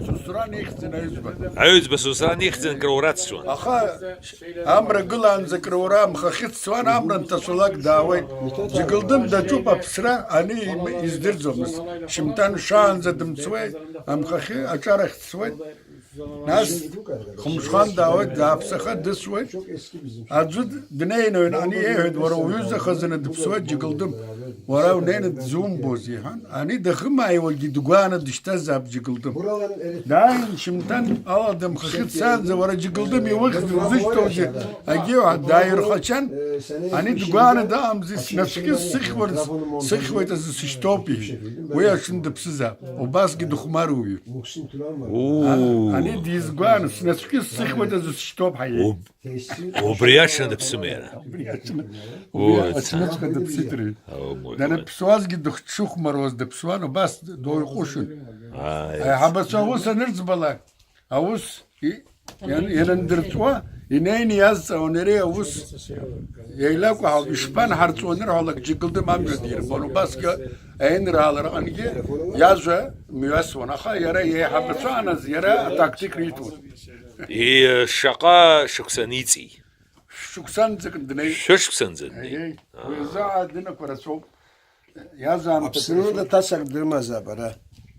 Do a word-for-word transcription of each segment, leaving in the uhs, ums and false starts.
Сусран ихьӡын аҩӡба. Аҩӡба Сусран ихьӡын, краура дцәан. Аха амра гылаанӡа краура амхахьы дцуан, амра анҭацәалак даауеит. Џьгылдым даҿуп аԥсра, ани им-, издырӡомызт. Шьымҭан шаанӡа дымцуеит, амхахьы аҿарахь дцуеит. Нас хымшхан даауеит, дааԥсаха дысуеит. Аӡәы днеины, ани иеиҳәеит, уара уҩыза хазына дыԥсуеит Џьгылдым. Уара унеины дзумбоз, иҳәан. Ани дахымааиуагьы дгәааны дышьҭазаап Џьгылдым. Дааин, шьымҭан ала дымхахьы дцаанӡа, уара Џьгылдым иухьӡ узышьҭоузеи? Агьиуҳәа, дааирхачан, ани дгәааны даҟамзи, снацәкьыс сыхьуарц, сыхьуеит азы сышьҭоуп, иҳәеит. Уи аҽны дыԥсызаап. Убасгьы дыхәмаруҩуп. Уу. Ани дизгәааны, снацәкьыс сыхьуеит азы сышьҭоуп, ҳаиеит. Уб-, убри аҽны дыԥсым иара. Убри аҽны. Уу, убри аҽныҵәҟьа дыԥсит, рҳәеит. Аумой. Даныԥсуазгьы дыхҽыхәмаруаз дыԥсуан, убас доуаҩ ҟәышын. Ааи. Аиҳабацәа аус анырӡбалак, аус и-, иан-, ианындырҵуа, инеины иазҵаауан, иара аус еилакәаҳауп, ишԥанҳарҵуа анырҳәалак, Џьгылдым амҩа дирбон, убасгьы аинраалара аҟынгьы иажәа мҩасуан, аха иара иеиҳабацәааназ иара атактик риҭон. И-, шаҟа шықәса ниҵи? Шықәсанӡак днеи. Шәышықәсанӡа днеи? Еи, уи азы адинақәа рацәоуп. Иазаамҭа Аԥсны дҭасак дырмазаап ара.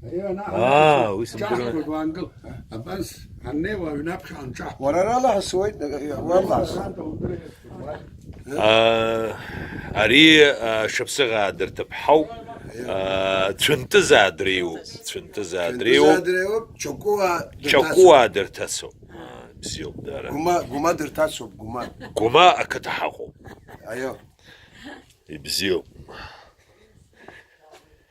Еи, ана, Аа, ана, уи сымдыруан. Ҿаҳкәа гәаангыл. Абас, аннеиуа аҩнаԥхьа анҿаҳкәа. Уара арала ҳасуеит, уаллаҳ. Аа, ари, аа, шықәсыӷаа дырҭыԥҳауп. Аа, цәынтызаа дреиуоуп. Цәынтызаа дреиуоуп. Цәынтызаа дреиуоуп, чакәуаа дырҭацоуп. Чакәуаа дырҭацоуп. Аа, бзиоуп дара. Гәма, гәма дырҭацоуп, гәма. Гәма ақыҭа ҳаҟоуп. Аио. Ибзиоуп.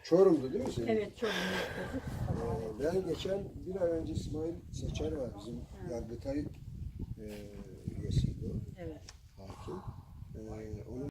Чорум дадырызеи? Evet, Çorum. Ee, ben geçen bir ay önce İsmail Seçer var bizim Yargıtay e, üyesiydi o. Evet.